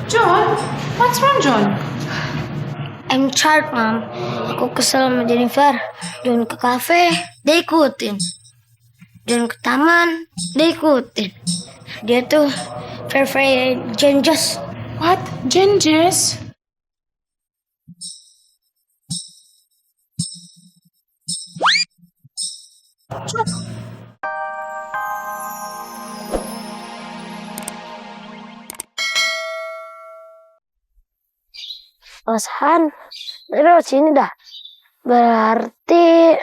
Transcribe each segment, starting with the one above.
John, what's wrong, John? I'm tired, Mom. Aku kesel sama Jennifer. John ke kafe, dia ikutin. John ke taman, dia ikutin. Dia tuh very dangerous. What? Ginges? Osan, lewat sini dah. Berarti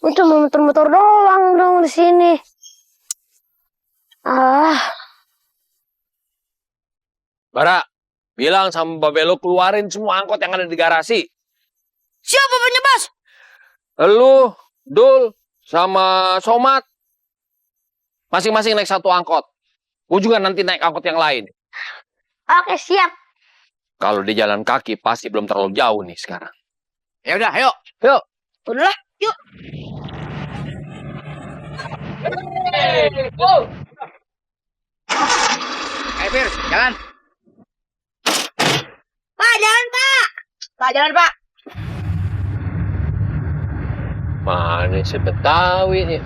lu cuma muter-muter doang dong di sini. Bara, bilang sama Babe lo keluarin semua angkot yang ada di garasi. Siapa bapaknya, Bos? Lu, Dul, sama Somat. Masing-masing naik satu angkot. Gue juga nanti naik angkot yang lain. Oke, siap. Kalau di jalan kaki pasti belum terlalu jauh nih sekarang. Ya udah, ayo. Yuk. Udah, yuk. Ayo, Fir, jalan. Pak, jalan, Pak. Pak, jalan, Pak. Mana si Betawi nih?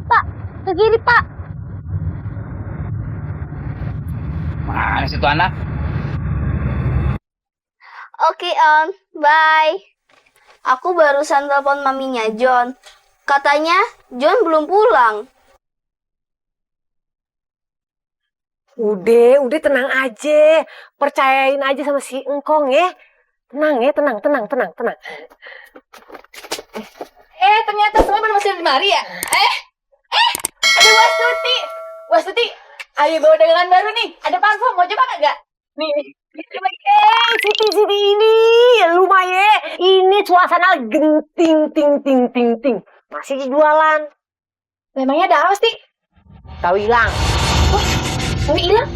Pak, ke kiri, Pak. Mana sih tuh anak? Oke, Om. Bye. Aku barusan telepon maminya John. Katanya John belum pulang. Udah tenang aja. Percayain aja sama si Engkong ya. Tenang ya, tenang. Ternyata semua masih di mari ya? Ada Wastuti. Wastuti, ayo bawa dagangan baru nih. Ada parfum, mau coba kagak? Nih. Siti ini lumayan. Ini suasana genting ting. Masih jualan. Memangnya ada apa sih? Tahu hilang. Mau hilang?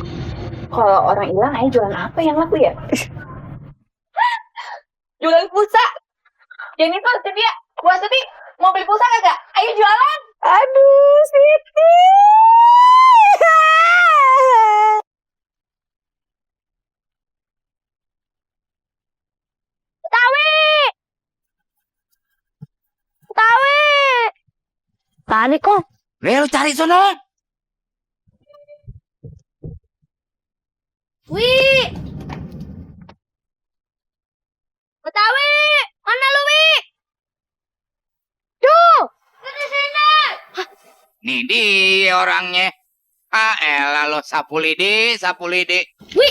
Kalau orang hilang, ayo jualan apa yang laku ya? Jualan pulsa. Yang itu sedia. Wastuti, mau beli pulsa kagak? Ayo jualan. Aduh, Siti. Panik kok. Lu cari sono. Wi. Betawi, mana lu, Wi? Duh, di sini. Nih dia orangnya. Elah lo sapu lidi. Wi,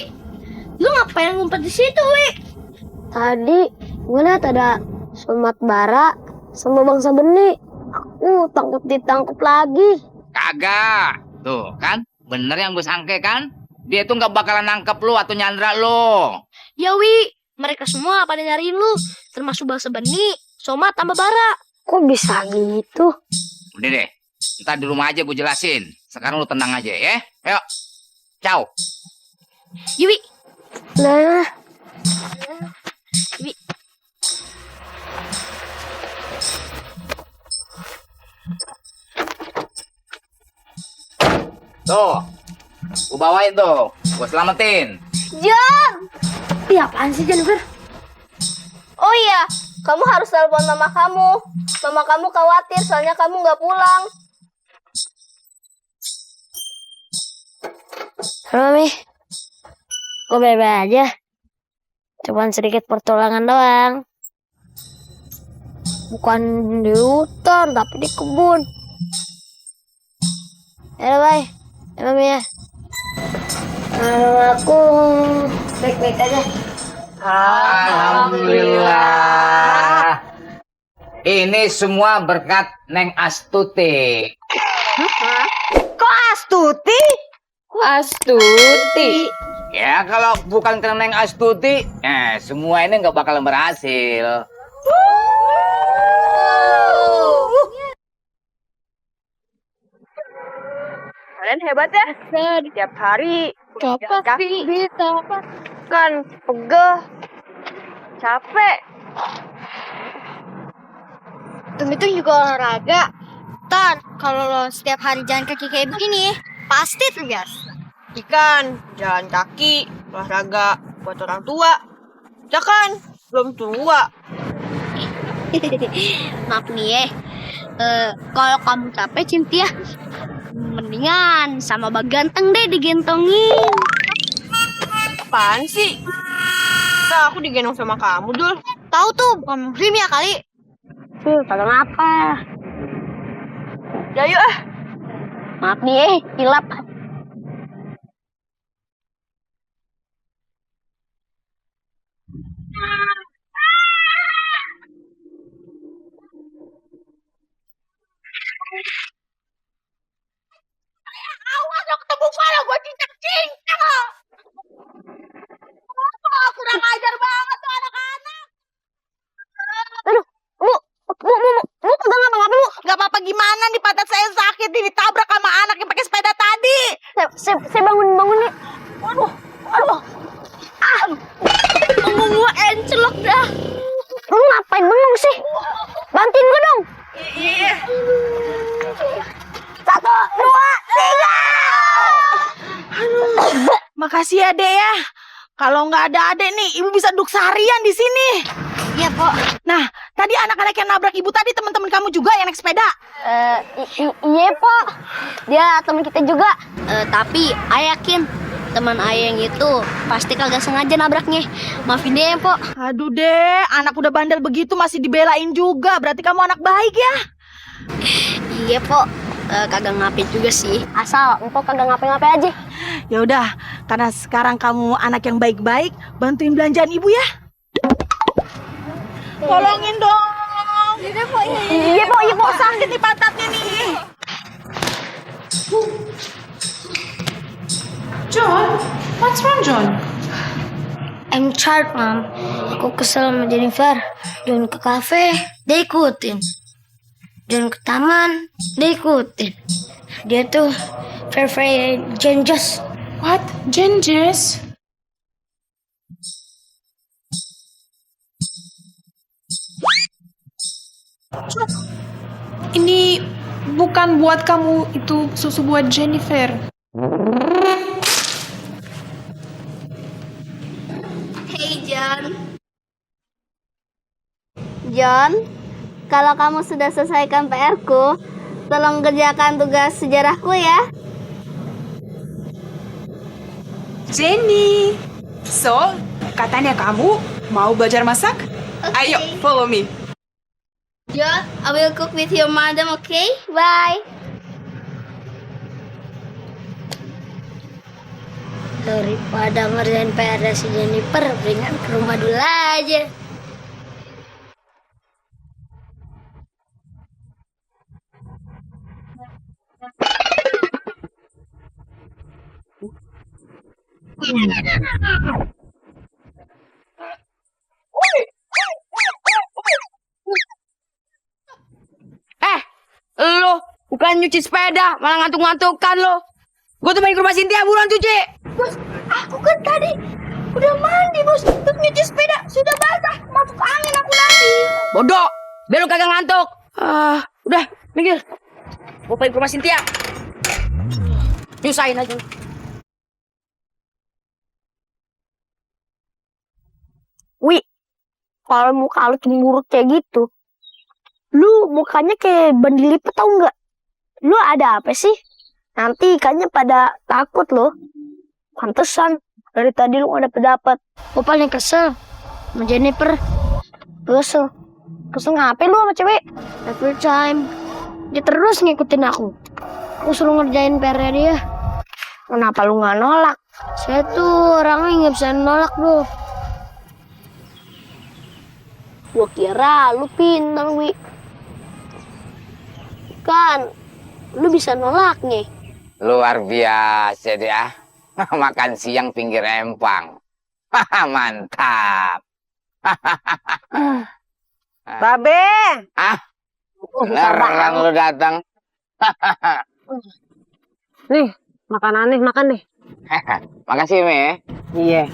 lu ngapain ngumpet di situ, Wi? Tadi gue lihat ada Somat Bara sama Bangsa Benih. Aku takut ditangkap lagi. Kagak. Tuh kan, bener yang gue sangke kan? Dia tuh gak bakalan nangkep lu atau nyandra lu. Ya, Wi, mereka semua pada nyariin lu, termasuk Bangsa Benih, Somat tambah Bara. Kok bisa gitu? Udah deh, ntar di rumah aja gue jelasin. Sekarang lu tenang aja ya. Ayo, ciao. Wi. Nah. Wi. Tuh, gue bawain tuh, gue selamatin. John! Iya, apaan sih, Jennifer? Oh iya, kamu harus telepon mama kamu. Mama kamu khawatir soalnya kamu nggak pulang. Halo, Mi. Gue baik-baik aja. Cuman sedikit pertolongan doang. Bukan di hutan, tapi di kebun. Ya, bye. Ya, Mami ya. Aku baik-baik aja. Alhamdulillah. Ini semua berkat Neng Astuti. Kok Astuti? Astuti. Ya kalau bukan karena Neng Astuti, semua ini nggak bakalan berhasil. Kalian hebat ya. Tiap hari. Capek sih. Kan pegel. Capek. Itu juga olahraga. Ntar, kalau lo setiap hari jalan kaki kayak begini, pasti terbiasa. Ikan, jalan kaki, olahraga buat orang tua. Ya kan, belum tua. Maaf nih kalau kamu capek Cynthia, mendingan sama Bang Ganteng deh digentongin. Apaan sih? Nah, aku digendong sama kamu, Dul. Tahu tuh, bukan muhrim ya kali. Kagak ngapa. Ya yuk ah. Maaf nih hilap. Awas lo ketemu pala gue cincang-cincang lo. Oh, kurang ajar banget tuh anak-anak. Aduh, Bu pegang apa-apa, Bu? Gak apa-apa gimana nih, pantat saya sakit nih, ditabrak sama anak yang pakai sepeda tadi. Saya bangun nih. Waduh. Gua encelok dah. Lu ngapain bengong sih? Bantuin gua dong. Iya. 1, 2, 3. Makasih ya, Dek ya. Kalau nggak ada Adek nih, Ibu bisa duduk seharian di sini. Iya, Pok. Nah, tadi anak-anak yang nabrak Ibu tadi teman-teman kamu juga yang naik sepeda. Iya, Pok. Dia teman kita juga. Tapi ayah yakin teman ayah yang itu pasti kagak sengaja nabraknya. Maafin dia ya, Pok. Aduh, Dek, anak udah bandel begitu masih dibelain juga. Berarti kamu anak baik ya. Iya, Pok. Kagak ngapain juga sih. Asal Empok kagak ngapain-ngapain aja. Ya udah, karena sekarang kamu anak yang baik-baik, bantuin belanjaan Ibu ya. Tolongin dong. Iya, Pok. Sakit nih pantatnya nih. John, what's wrong, John? I'm tired, Mom. Aku kesel sama Jennifer. Jangan ke kafe, dia ikutin. Jangan ke taman, dia ikutin. Dia tuh very dangerous. What? Ginges? Ini bukan buat kamu, itu susu buat Jennifer. Hey, John, kalau kamu sudah selesaikan PR-ku, tolong kerjakan tugas sejarahku ya. Jenny, so katanya kamu mau belajar masak? Ayo, follow me. John, I will cook with your madam, okay? Bye. Daripada ngerjain PR si Jennifer, beringan ke rumah dulu aja. Lo bukan nyuci sepeda, malah ngantuk-ngantukan lo. Gue tuh main ke rumah Cynthia, buruan cuci. Bos, aku kan tadi udah mandi, Bos. Terus nyuci sepeda, sudah basah. Masuk angin aku tadi. Bodoh, biar lo kagak ngantuk. Udah, minggir. Gue pengen ke rumah Cynthia. Nyusahin aja. Wi, kalau muka lu cemburut kayak gitu, lu mukanya kayak ban dilipet, tau nggak? Lu ada apa sih? Nanti ikannya pada takut loh. Pantesan dari tadi lu gak dapet. Gue paling kesel sama Jennifer. Kesel ngapain lu sama cewek? Every time dia terus ngikutin aku. Aku suruh ngerjain PR-nya dia. Kenapa lu gak nolak? Saya tuh orangnya gak bisa nolak, bro. Gua kira lu pintar, Wi. Kan lu bisa nolaknya. Luar biasa deh ah. Makan siang pinggir empang. Mantap. Babe. Beneran lu datang. Nih, makanannya, makan deh. Makasih, Me. Iya.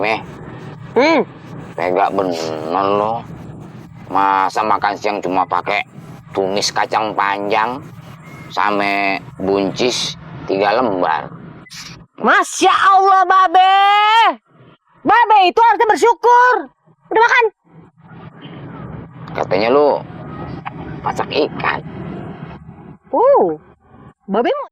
Me. Tega bener lo. Masa makan siang cuma pakai tumis kacang panjang sama buncis 3 lembar. Masya Allah, Babe. Babe itu harusnya bersyukur. Udah makan? Katanya lu masak ikan. Babe mau.